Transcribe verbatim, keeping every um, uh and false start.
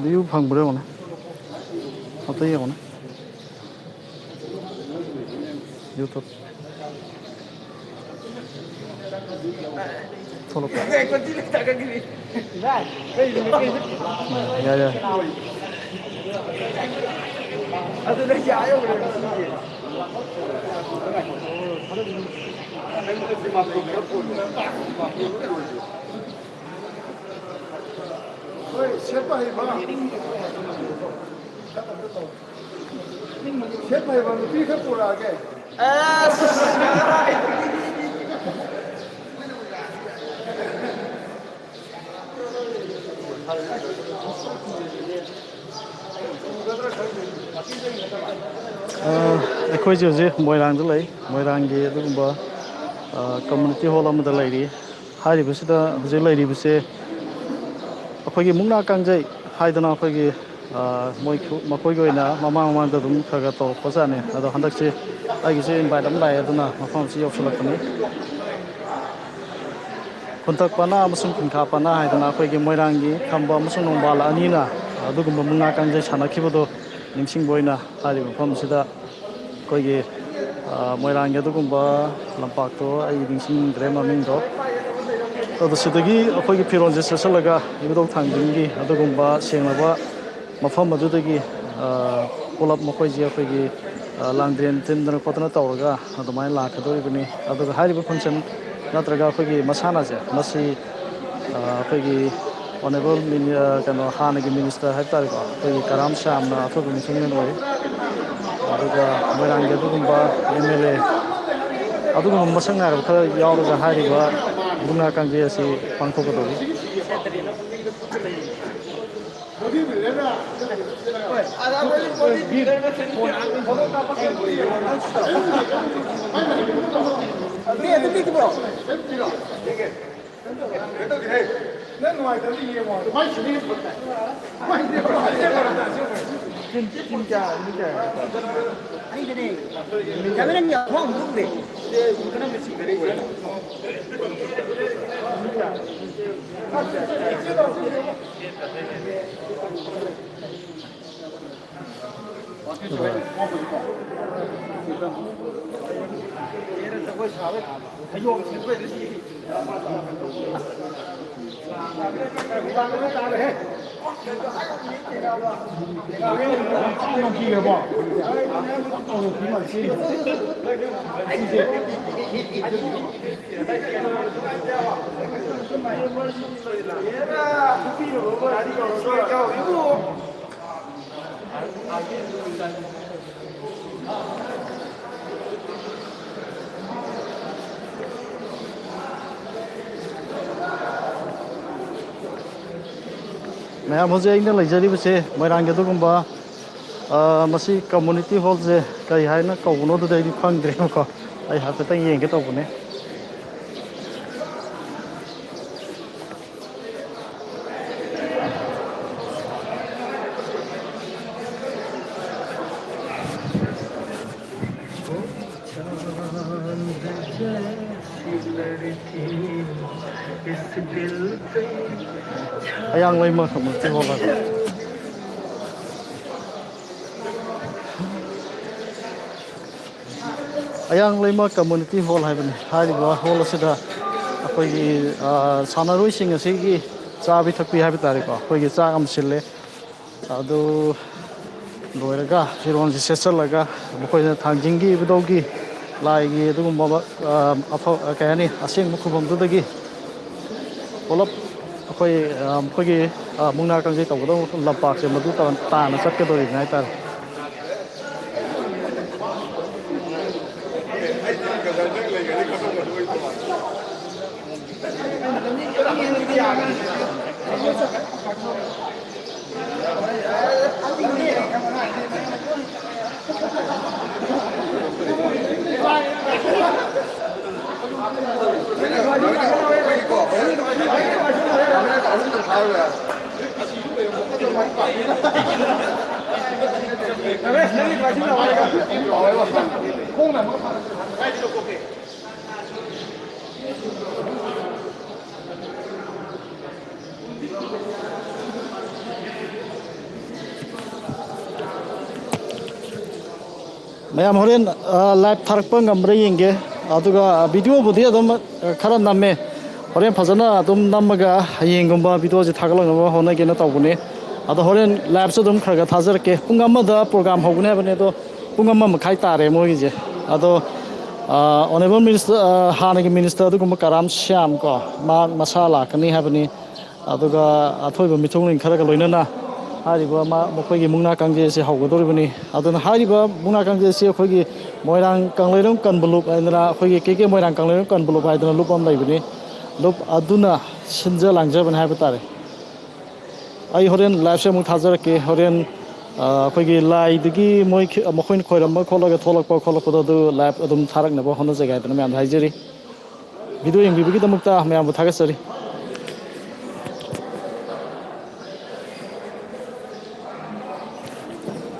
View ꯐꯪꯕ꯭ꯔꯥ ꯌꯦꯡꯉꯨꯅꯦ꯫ ꯑꯝꯇ ꯌꯦꯡꯉꯨꯅꯦ꯫ ꯌꯨꯇꯨꯕ꯫ ꯊꯣꯛꯂꯛꯄ꯫ ꯌꯥꯏ, ꯌꯥꯏ꯫ ꯑꯗꯨꯅ ꯌꯥꯏ ꯌꯧꯔꯦ ꯉꯁꯤꯒꯤ꯫ ꯍꯣꯏ, ꯁꯦꯠꯄ ꯍꯩꯕ꯫ ꯁꯦꯠꯄ ꯍꯩꯕ ꯅꯨꯄꯤ ꯈꯔ ꯄꯨꯔꯛꯑꯒꯦ꯫ ꯑꯁ! ꯑ, ꯑꯩꯈꯣꯏꯁꯦ ꯍꯧꯖꯤꯛ ꯃꯣꯏꯔꯥꯡꯗ ꯂꯩ꯫ ꯃꯣꯏꯔꯥꯡꯒꯤ ꯑꯗꯨꯒꯨꯝꯕ, ꯑ, ꯀꯝꯃ꯭ꯌꯨꯅꯤꯇꯤ ꯍꯣꯜ ꯑꯃꯗ ꯂꯩꯔꯤ꯫ ꯍꯥꯏꯔꯤꯕꯁꯤꯗ ꯍꯧꯖꯤꯛ ꯂꯩꯔꯤꯕꯁꯦ ꯑꯩꯈꯣꯏꯒꯤ ꯃꯨꯛꯅꯥ ꯀꯥꯡꯖꯩ ꯍꯥꯏꯗꯅ ꯑꯩꯈꯣꯏꯒꯤ, ꯑ, ꯃꯣꯏ, ꯃꯈꯣꯏꯒꯤ ꯑꯣꯏꯅ ꯃꯃꯥꯡ ꯃꯃꯥꯡꯗ ꯑꯗꯨꯝ ꯈꯔ ꯈꯔ ꯇꯧꯔꯛꯄꯖꯥꯠꯅꯤ꯫ ꯑꯗꯣ ꯍꯟꯗꯛꯁꯦ ꯑꯩꯒꯤꯁꯨ ꯏꯟꯚꯥꯏꯠ ꯑꯃ ꯂꯥꯛꯑꯦ, ꯑꯗꯨꯅ ꯃꯐꯝ ꯑꯁꯤ ꯌꯧꯁꯤꯜꯂꯛꯄꯅꯤ꯫ ꯈꯨꯟꯇꯛ ꯄꯅꯥ ꯑꯃꯁꯨꯡ ꯈꯤꯟꯈꯥ ꯄꯅꯥ ꯍꯥꯏꯗꯅ ꯑꯩꯈꯣꯏꯒꯤ ꯃꯣꯏꯔꯥꯡꯒꯤ ꯈꯝꯕ ꯑꯃꯁꯨꯡ ꯅꯣꯡꯕꯥꯜ ꯑꯅꯤꯅ ꯑꯗꯨꯒꯨꯝꯕ ꯃꯨꯛꯅꯥ ꯀꯥꯡꯖꯩ ꯁꯥꯟꯅꯈꯤꯕꯗꯣ ꯅꯤꯡꯁꯤꯡꯕ ꯑꯣꯏꯅ ꯍꯥꯏꯔꯤꯕ ꯃꯐꯝ ꯑꯁꯤꯗ ꯑꯩꯈꯣꯏꯒꯤ, ꯑ, ꯃꯣꯏꯔꯥꯡꯒꯤ ꯑꯗꯨꯒꯨꯝꯕ ꯂꯝꯄꯥꯛꯇꯣ ꯑꯩ ꯅꯤꯡꯁꯤꯡꯗ꯭ꯔꯦ ꯃꯃꯤꯡꯗꯣ꯫ ꯑꯗꯣ ꯁꯤꯗꯒꯤ ꯑꯩꯈꯣꯏꯒꯤ ꯐꯤꯔꯣꯜꯁꯦ ꯁꯦꯠꯆꯜꯂꯒ ꯏꯕꯨꯙꯧ ꯊꯥꯡꯖꯤꯡꯒꯤ ꯑꯗꯨꯒꯨꯝꯕ ꯁꯦꯡꯂꯕ ꯃꯐꯝ ꯑꯗꯨꯗꯒꯤ, ꯑ, ꯄꯨꯂꯞ ꯃꯈꯣꯏꯁꯦ ꯑꯩꯈꯣꯏꯒꯤ, ꯑ, ꯂꯥꯡꯗ꯭ꯔꯦꯟ ꯊꯤꯟꯗꯅ ꯈꯣꯠꯇꯅ ꯇꯧꯔꯒ ꯑꯗꯨꯃꯥꯏꯅ ꯂꯥꯛꯀꯗꯧꯔꯤꯕꯅꯤ꯫ ꯑꯗꯨꯒ ꯍꯥꯏꯔꯤꯕ ꯐꯪꯁꯟ ꯅꯠꯇ꯭ꯔꯒ ꯑꯩꯈꯣꯏꯒꯤ ꯃꯁꯥꯟꯅꯁꯦ ꯃꯁꯤ, ꯑ, ꯑꯩꯈꯣꯏꯒꯤ ꯑꯣꯅꯦꯕꯜ ꯃꯤꯅꯤ-, ꯑ, ꯀꯩꯅꯣ, ꯍꯥꯟꯅꯒꯤ ꯃꯤꯅꯤꯁꯇꯔ ꯍꯥꯏꯕ ꯇꯥꯔꯦꯀꯣ, ꯑꯩꯈꯣꯏꯒꯤ ꯀꯔꯥꯝ ꯁ꯭ꯌꯥꯝꯅ ꯑꯊꯣꯏꯕ ꯃꯤꯊꯨꯡꯂꯦꯟ ꯑꯣꯏ꯫ ꯑꯗꯨꯒ ꯃꯣꯏꯔꯥꯡꯒꯤ ꯑꯗꯨꯒꯨꯝꯕ ꯑꯦꯝ ꯑꯦꯜ ꯑꯦ, ꯑꯗꯨꯒꯨꯝꯕ ꯃꯁꯛ ꯅꯥꯏꯔꯕ ꯈꯔ ꯌꯥꯎꯔꯒ ꯍꯥꯏꯔꯤꯕ ꯃꯨꯛꯅꯥ ꯀꯥꯡꯖꯩ ꯑꯁꯤ ꯄꯥꯡꯊꯣꯛꯀꯗꯧꯔꯤ꯫ ꯅꯪ ꯅꯨꯡꯉꯥꯏꯇꯕꯗꯤ ꯌꯦꯡꯉꯣ꯫ ꯃꯥꯏ ꯁꯤꯗꯤ ꯍꯦꯟꯅ ꯐꯠꯇꯦ꯫ ꯃꯥꯏ ꯁꯤꯗꯤ ꯍꯦꯟꯅ ꯐꯠꯇꯦ꯫ ꯇꯤꯝ, ꯇꯤꯝ ꯀꯌꯥ, ꯃꯤ ꯀꯌꯥ? ꯑꯩꯗꯅꯦ꯫ ꯀꯦꯃꯦꯔꯥꯒꯤ ꯑꯍꯨꯝ ꯂꯨꯝꯃꯦ꯫ ꯃꯌꯥꯝ, ꯍꯧꯖꯤꯛ ꯑꯩꯅ ꯂꯩꯖꯔꯤꯕꯁꯦ ꯃꯣꯏꯔꯥꯡꯒꯤ ꯑꯗꯨꯒꯨꯝꯕ, ꯑ, ꯃꯁꯤ ꯀꯝꯃꯨꯅꯤꯇꯤ ꯍꯣꯜꯁꯦ ꯀꯔꯤ ꯍꯥꯏꯅ ꯀꯧꯕꯅꯣꯗꯨꯗꯤ ꯑꯩꯗꯤ ꯈꯪꯗ꯭ꯔꯦꯕꯀꯣ꯫ ꯑꯩ ꯍꯥꯏꯐꯦꯠꯇꯪ ꯌꯦꯡꯒꯦ ꯇꯧꯕꯅꯦ꯫ ꯑꯌꯥꯡ ꯂꯩꯃ ꯀꯝꯃꯨꯅꯤꯇꯤ ꯍꯣꯜ ꯍꯥꯏꯕ꯫ ꯑꯌꯥꯡ ꯂꯩꯃ ꯀꯝꯃꯨꯅꯤꯇꯤ ꯍꯣꯜ ꯍꯥꯏꯕꯅꯤ꯫ ꯍꯥꯏꯔꯤꯕ ꯍꯣꯜ ꯑꯁꯤꯗ ꯑꯩꯈꯣꯏꯒꯤ, ꯑ, ꯁꯥꯟꯅꯔꯣꯏꯁꯤꯡ ꯑꯁꯤꯒꯤ ꯆꯥꯕꯤ ꯊꯛꯄꯤ ꯍꯥꯏꯕ ꯇꯥꯔꯦꯀꯣ, ꯑꯩꯈꯣꯏꯒꯤ ꯆꯥꯛ ꯑꯃ ꯁꯤꯜꯂꯦ꯫ ꯑꯗꯨ ꯂꯣꯏꯔꯒ ꯐꯤꯔꯣꯜꯁꯤ ꯁꯦꯠꯆꯜꯂꯒ ꯃꯈꯣꯏꯅ ꯊꯥꯡꯖꯤꯡꯒꯤ ꯏꯕꯨꯙꯧꯒꯤ ꯂꯥꯏꯒꯤ ꯑꯗꯨꯒꯨꯝꯕ, ꯑ, ꯑꯐ-, ꯀꯩ ꯍꯥꯏꯅꯤ, ꯑꯁꯦꯡꯕ ꯈꯨꯕꯝꯗꯨꯗꯒꯤ ꯄꯨꯂꯞ ꯑꯩꯈꯣꯏ, ꯑ, ꯃꯈꯣꯏꯒꯤ, ꯑ, ꯃꯨꯛꯅꯥ ꯀꯥꯡꯖꯩ ꯇꯧꯒꯗꯧꯕ ꯂꯝꯄꯥꯛꯁꯦ ꯃꯗꯨ ꯇꯥꯟ-, ꯇꯥꯟꯅ ꯆꯠꯀꯗꯧꯔꯤꯕꯅꯤ ꯍꯥꯏꯇꯥꯔꯦ꯫ ꯃꯌꯥꯝ ꯍꯣꯔꯦꯟ ꯂꯥꯏꯚ ꯊꯥꯔꯛꯄ ꯉꯝꯕ꯭ꯔꯥ ꯌꯦꯡꯒꯦ꯫ ꯑꯗꯨꯒ ꯚꯤꯗꯤꯑꯣꯕꯨꯗꯤ ꯑꯗꯨꯝ ꯈꯔ ꯅꯝꯃꯦ꯫ ꯍꯣꯔꯦꯟ ꯐꯖꯅ ꯑꯗꯨꯝ ꯅꯝꯃꯒ ꯍꯌꯦꯡꯒꯨꯝꯕ ꯚꯤꯗꯤꯑꯣꯁꯦ ꯊꯥꯒꯠꯂꯛꯅꯕ ꯍꯣꯠꯅꯒꯦꯅ ꯇꯧꯕꯅꯦ꯫ ꯑꯗꯣ ꯍꯣꯔꯦꯟ ꯂꯥꯏꯚꯁꯨ ꯑꯗꯨꯝ ꯈꯔ ꯈꯔ ꯊꯥꯖꯔꯛꯀꯦ꯫ ꯄꯨꯡ ꯑꯃꯗ ꯄ꯭ꯔꯣꯒ꯭ꯔꯥꯝ ꯍꯧꯒꯅꯤ ꯍꯥꯏꯕꯅꯦ, ꯑꯗꯣ ꯄꯨꯡ ꯑꯃ ꯃꯈꯥꯏ ꯇꯥꯔꯦ ꯃꯣꯏꯒꯤꯁꯦ꯫ ꯑꯗꯣ ꯑꯣꯅꯦꯕꯜ ꯃꯤꯅꯤꯁꯇꯔ, ꯍꯥꯟꯅꯒꯤ ꯃꯤꯅꯤꯁꯇꯔ ꯑꯗꯨꯒꯨꯝꯕ ꯀꯔꯥꯝ ꯁ꯭ꯌꯥꯝ ꯀꯣ, ꯃꯥ ꯃꯁꯥ ꯂꯥꯛꯀꯅꯤ ꯍꯥꯏꯕꯅꯤ꯫ ꯑꯗꯨꯒ ꯑꯊꯣꯏꯕ ꯃꯤꯊꯨꯡꯂꯦꯟ ꯈꯔꯒ ꯂꯣꯏꯅꯅ ꯍꯥꯏꯔꯤꯕ ꯃꯥ, ꯃꯈꯣꯏꯒꯤ ꯃꯨꯛꯅꯥ ꯀꯥꯡꯖꯩ ꯑꯁꯤ ꯍꯧꯒꯗꯧꯔꯤꯕꯅꯤ꯫ ꯑꯗꯨꯅ ꯍꯥꯏꯔꯤꯕ ꯃꯨꯛꯅꯥ ꯀꯥꯡꯖꯩ ꯑꯁꯤ ꯑꯩꯈꯣꯏꯒꯤ ꯃꯣꯏꯔꯥꯡ ꯀꯪꯂꯩꯔꯣꯡ ꯀꯟꯕ ꯂꯨꯞ ꯍꯥꯏꯗꯅ, ꯑꯩꯈꯣꯏꯒꯤ ꯀꯦ ꯀꯦ ꯃꯣꯏꯔꯥꯡ ꯀꯪꯂꯩꯔꯣꯡ ꯀꯟꯕ ꯂꯨꯞ ꯍꯥꯏꯗꯅ ꯂꯨꯞ ꯑꯃ ꯂꯩꯕꯅꯤ꯫ ꯂꯨꯞ ꯑꯗꯨꯅ ꯁꯤꯟꯖ ꯂꯥꯡꯖꯕꯅꯤ ꯍꯥꯏꯕ ꯇꯥꯔꯦ꯫ ꯑꯩ ꯍꯣꯔꯦꯟ ꯂꯥꯏꯚꯁꯦ ꯑꯃꯨꯛ ꯊꯥꯖꯔꯛꯀꯦ꯫ ꯍꯣꯔꯦꯟ, ꯑ, ꯑꯩꯈꯣꯏꯒꯤ ꯂꯥꯏꯗꯒꯤ ꯃꯣꯏ ꯈꯤ-, ꯃꯈꯣꯏꯅ ꯈꯣꯏꯔꯝꯕ ꯈꯣꯠꯂꯒ ꯊꯣꯛꯂꯛꯄ ꯈꯣꯠꯂꯛꯄꯗꯣ ꯑꯗꯨ ꯂꯥꯏꯚ ꯑꯗꯨꯝ ꯊꯥꯔꯛꯅꯕ ꯍꯣꯠꯅꯖꯒꯦ ꯍꯥꯏꯗꯅ ꯃꯌꯥꯝꯗ ꯍꯥꯏꯖꯔꯤ꯫ ꯚꯤꯗꯤꯑꯣ ꯌꯦꯡꯕꯤꯕꯒꯤꯗꯃꯛꯇ ꯃꯌꯥꯝꯕꯨ ꯊꯥꯒꯠꯆꯔꯤ꯫